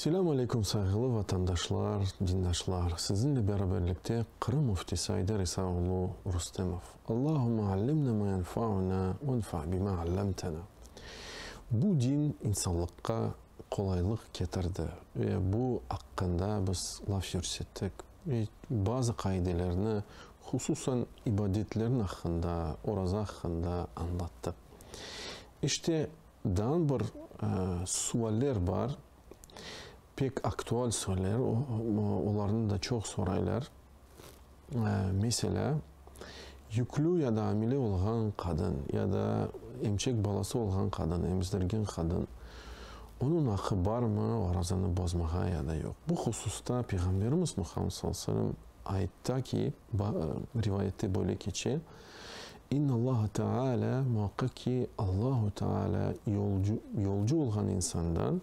Selâm aleyküm sayğılı vatandaşlar, dindaşlar! Siziñle beraberlikte Qırım Müftisi Ayder İsa oğlu Rustemov. Allahümme allimna ma yenfa'una venfa' bima allamtana. Bu din insanlıqqa qolaylıq ketirdi ve bu aqqında biz laf yürsettik ve bazı qaidelerni, hususan ibadetlerniñ aqqında, oraza aqqında añlattıq. İşte, Daa bir sualler bar, pek aktual sualler, olarnı da çoq soraylar. Meselâ, yüklü ya da amile olğan qadın, ya da emçek balası olğan qadın, emizdirgen qadın, onıñ aqqı barmı orazanı bozmağa ya da yoq? Bu hususta Peyğamberimiz Muhammed sallallahu aleyhi ve sellem aytta ki, rivayette böyle keçe, İnnallaha Teala, muaqqaq ki, Allahu Teala yolcu, yolcu olğan insandan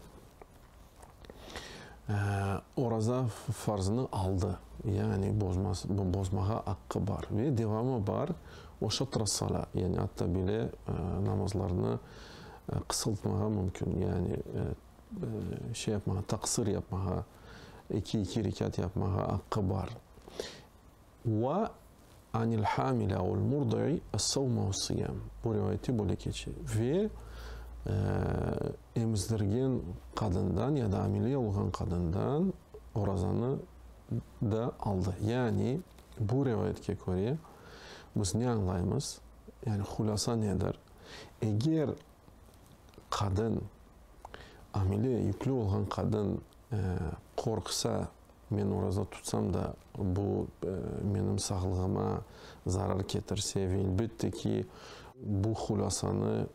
oraza farzını aldı, yani bozmaz, bozmağa aqqı bar. Ve devamı bar, ve şatra-s-salâ, yani atta bile namazlarnı qısıltmağa mümkün, yani şey yapmağa, taqsır yapmağa, eki-eki rekât yapmağa aqqı bar. Ve anil hamili avul murdi'i es-savme ve's-siyam. Bu rivayette böyle keçe. Ve emizdirgen qadından ya da amile olğan qadından orazanı da aldı. Yani bu rivayetke köre biz ne añlaymız? Yani hulâsa nedir? Eger qadın, amile, yüklü olğan qadın qorqsa, Men oraza tutsam da, bu menim sağlığıma zarar ketirse ve elbette ki, bu hulâsanı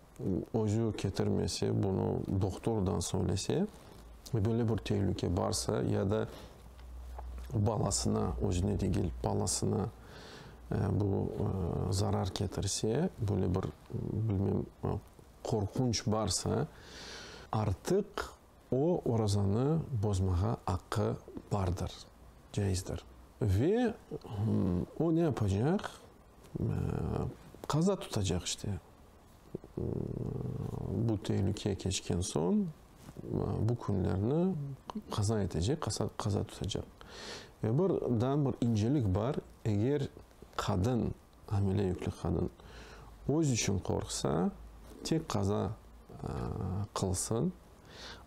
özü ketirmese, bunı doktordan söylese, ve böyle bir tehlüke barsa, ya da balasına, özüne degil, balasına bu zarar ketirse, böyle bir, bilmem, qorqunç barsa, artıq O orazanı bozmağa aqqı bardır, caizdir. Ve o ne yapacaq? Qaza tutacaq işte. Bu tehlüke keçken soñ, bu künlerni qaza etecek, qaza tutacaq. Ve bir daa bir incelik bar, eger qadın, amile yüklü qadın, öz içün qorqsa, tek qaza qılsın.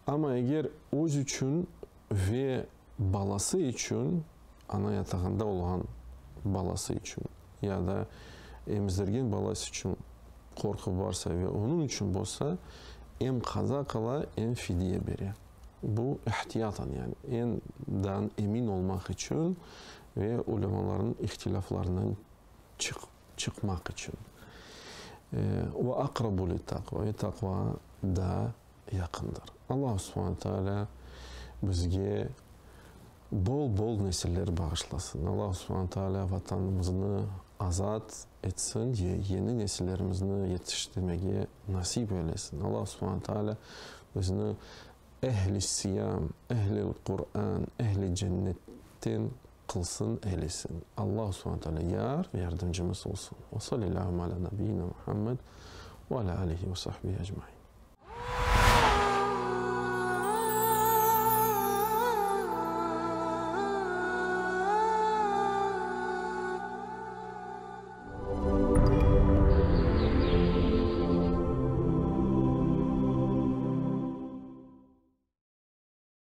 Amma eger öz içün ve balası içün, ana yatağında olğan balası içün ya da emizdirgen balası içün qorqu barsa ve onıñ içün bolsa, em qaza qıla, em fidye bere. Bu ihtiyatan, yani eñ daa emin olmaq içün ve ulemalarnıñ ihtilâflarından çıqmaq içün. Ve aqrabu lit-taqva, ve taqva daa yaqındır. Allahu subhane teala bizge bol-bol nesiller bağışlasın. Allahu subhane teala Vatanımıznı azat etsin ve yeni nesillerimizni yetiştirmege nasip eylesin. Allahu subhane teala bizni ehli siyam, ehlil Quran, ehli cennetten qılsın, eylesin. Allahu subhane teala yar ve yardımcımız olsun. Ve salli Allahümme ala nabiyina Muhammed ve ala alihi ve sahbihi ecmain.